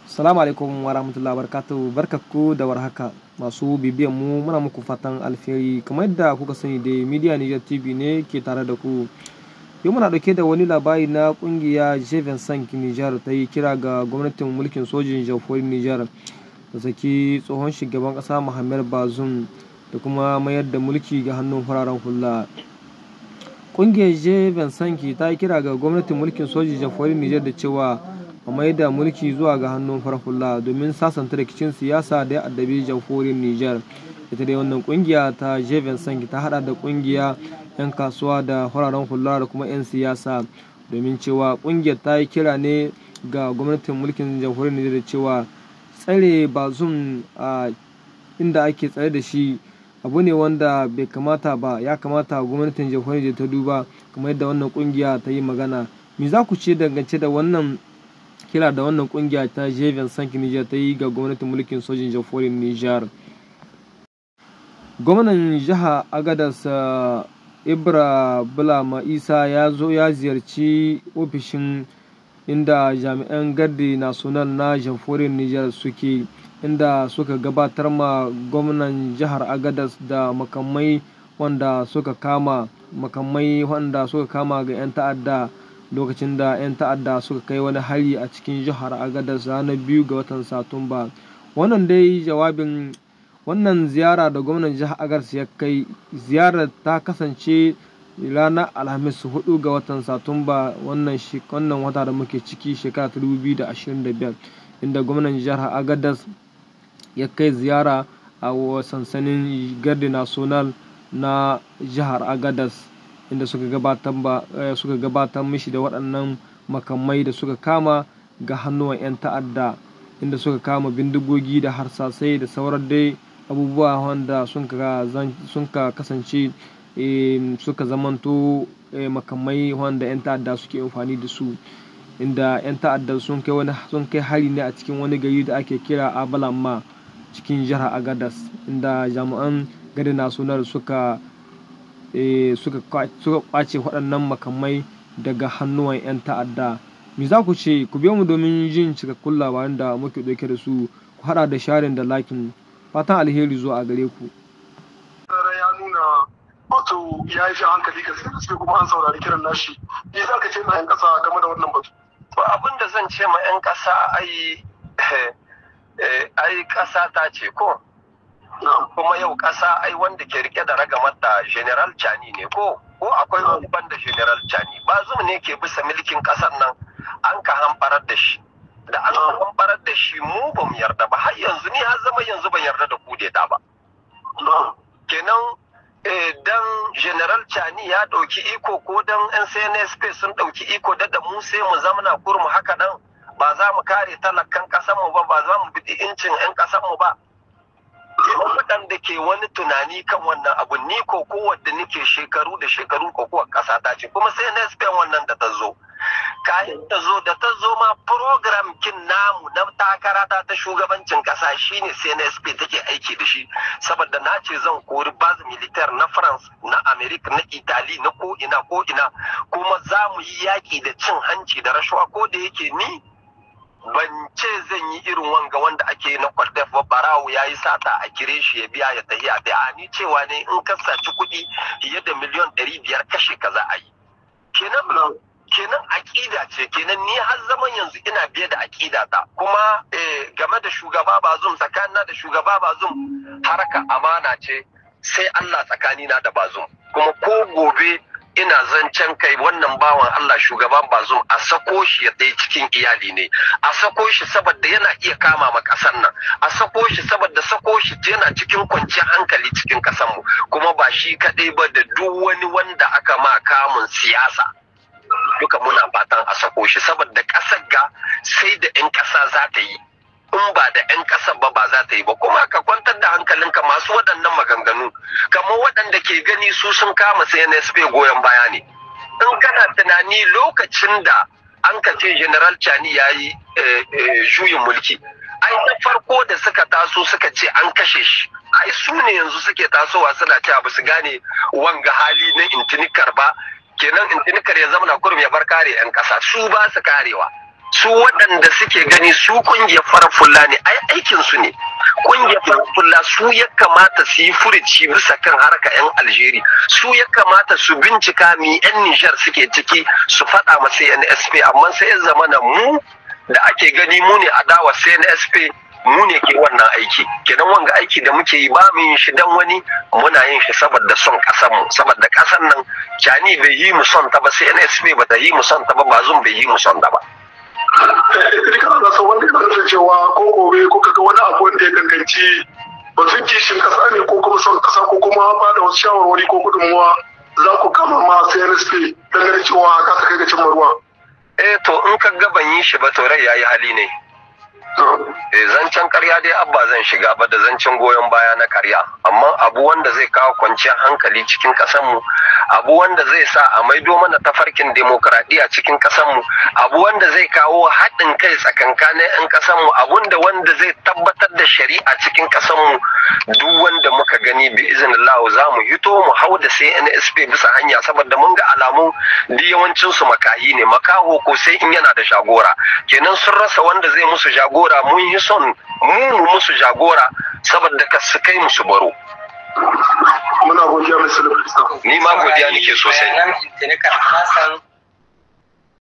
Salamu alaikum wa rahmatullahi wa barakatuh. Barkakku da warhaka masu bibiyan mu, muna muku fatan alheri. Kamar yadda kuka sani dai, Media Niger TV ne ke tare da ku. Yau muna dauke da wani labari na kungiya G25 Niger ta yi kira ga gwamnatin mulkin sojin jamhuriyar Niger da saki tsohon shugaban kasa Mohamed Bazoum da kuma mayar da mulki ga hannun fararen hula. Kungiyar G25 ta yi kira ga gwamnatin mulkin sojin jamhuriyar Niger da cewa a mai da mulki zuwa ga hannun farar hula domin sasanta rikicin siyasa da ya addabi jamhuriyar Nijar. Ita dai wannan kungiya ta G25 ta hada da kungiya 'yan kasuwa da fararen hula da kuma 'yan siyasa, domin cewa kungiyar ta yi kira ne ga gwamnatin mulkin jamhuriyar Nijar da cewa tsare Bazoum a inda ake tsare da shi abu ne wanda bai kamata ba, ya kamata gwamnatin jamhuriyar Nijar ta duba, kamar yadda wannan kungiya ta yi magana. Me za ku ce dangance da wannan kira da wannan kungiya ta G25 Niger ta yi ga gwamnatin mulkin sojin jamhuriyar Niger? Gwamnan jiha Agadas Ibra Bulama Isa ya zo ya ziyarci ofishin inda jami'an Garde National na jamhuriyar Niger suke, inda suka gabatar ma gwamnan jihar Agadas da makamai wanda suka kama, makamai wanda suka kama ga 'yan ta'adda lokacin da 'yan ta'adda suka kai wani hari a cikin jihar Agadas ranar 2 ga watan Satumba. Wannan dai jawabin wannan ziyara da gwamnan jihar Agadas ya kai, ziyarar ta kasance ranar Alhamis 4 ga watan Satumba wannan wata da muke ciki, shekara ta 2025, inda gwamnan jihar Agadas ya kai ziyara a sansanin Garde National na jihar Agadas, inda suka gabatar mishi da waɗannan makamai da suka kama ga hannuwan 'yan ta'adda, inda suka kama bindigogi da harsasai da sauran dai abubuwa wanda sun ka kasance suka zamanto makamai wanda 'yan ta'adda suke amfani da su, inda 'yan ta'adda sun kai hari ne a cikin wani gari da ake kira Abalamma cikin jihar Agadas, inda jami'an Garde National suka kwace waɗannan makamai daga hannuwan 'yan ta'adda. Me za ku ce? Ku biyo mu domin jin cikakkun labaran da muke ɗauke da su. Ku haɗa da sharing da liking. Fatan alheri zuwa a gare ku. Ya nuna wato ya yi hankali gaske kuma an saurari kiran nashi. Me za ka ce ma 'yan ƙasa game da wannan batu? Ba abin da zan ce ma 'yan ƙasa, ai ƙasa ta ce ko? Kuma yau ƙasa ai wanda ke rike da ragamar da General Chani ne ko akwai wani banda General Chani? Bazoum ne ke bisa milkin ƙasar nan, an ka hamfarar da shi. Da an ka hamfarar da shi mu ba mu yarda ba, har yanzu ni har zama yanzu ban yarda da kudeta ba. Kenan dan General Chani ya ɗauki iko ko dan NCNSP sun ɗauki iko da mu sai mu zamana kurmu haka nan, ba za mu kare talakan ƙasar mu ba, ba za mu bi incin 'yan ƙasar mu ba. Waɗanda ke wani tunani kan wannan abu, ni ko kowadda nike shekaru da shekaru ko kuwa ƙasa ta ce, kuma sai na Spain wannan da ta zo, kayan ta zo da ta zo ma program kin namu na takara ta shugabancin ƙasa shine CNSP take aiki da shi, saboda na ce zan kori base militaire na France, na America, na Italy, na ko ina ko ina, kuma za mu yi yaƙi da cin hanci da rashawa. Ko da yake ni ban ce zan yi irin wanga wanda ake na kwaldef ba, barawo ya yi sata a kire shi ya biya ya tafi a biya. Ni cewa ne in ka saci kuɗi fiye da 500,000 kashe ka za a yi. Kenan aƙida ce, kenan ni har zaman yanzu ina biye da aƙida ta. Kuma game da shugaba Bazoum, tsakanina da shugaba Bazoum haraka amana ce, sai Allah tsakanina da Bazoum. Kuma ko gobe ina zancen kai wannan bawan Allah shugaban Bazoum a sako shi ya ɗaya cikin iyali ne, a sako shi saboda yana iya kama ma ƙasar nan, a sako shi saboda sako shi yana cikin kwanciyar hankali cikin ƙasar mu. Kuma ba shi kaɗai ba, da duk wani wanda aka ma kamun siyasa duka muna fatan a sako shi, saboda ƙasar ga sai da 'yan ƙasa za ta yi, in ba da 'yan ƙasar ba ba za ta yi ba. Kuma ka kwantar da hankalinka, masu waɗannan maganganu kamar waɗanda ke gani su sun kama CNSP goyon baya ne. In kana tunani lokacin da an ka ce General Chani ya yi juyin mulki, ai na farko da suka taso suka ce an kashe shi, ai su ne yanzu suke tasowa suna cewa ba su gane wanga hali na intinikar ba. Kenan intinikar ya zama na kurum ya bar kare 'yan ƙasa, su ba su karewa. Su waɗanda suke gani su kungiyar farar fulla ne, ai aikin su ne. Kungiyar farar fulla su ya kamata su yi furici bisa kan harka 'yan Algeria, su ya kamata su bincika mi 'yan Nijar suke ciki, su faɗa ma CNSP. Amma sai ya zama na mu da ake gani mu ne adawa CNSP, mu ne ke wannan aiki. Kenan wanga aiki da muke yi, ba mu yin shi dan wani, muna yin shi saboda son kasar mu, saboda kasar nan Cani bai yi mu son ta ba, CNSP ba ta yi mu son ta ba, Bazum bai yi mu son ta ba. Rika na so wanda ka cewa ko gobe ko kaga wani abu wanda ya danganci batun kishin kasa ne, ko kuma son kasa, ko kuma ba da wasu shawarwari ko gudunmuwa, za ku kama ma CNSP dangane cewa ka ta kai ga cimma ruwa? Eh, to in ka ga ban yi shi ba, to rai yayi hali ne. Eh, zancen karya dai abba zan shiga ba da zancen goyon baya na karya, amma abu wanda zai kawo kwanciyar hankali cikin mu, abu wanda zai sa a maido mana tafarkin demokradiyya cikin mu, abu wanda zai kawo haɗin kai tsakankanin 'yan ƙasarmu, abun da wanda zai tabbatar da shari'a cikin mu, duk wanda muka gani, bi iznillah za mu hito mu hau da CNSP bisa hanya, saboda mun ga alamu duk yawancin su makahi ne. Makaho ko sai in yana da jagora. Kenan sun rasa wanda zai musu jagora, mun yi son mu mu musu jagora saboda ka su kai musu baro. Muna godiya, Mr. Ni ma godiya nake sosai. Bayanan Intinikar Hassan.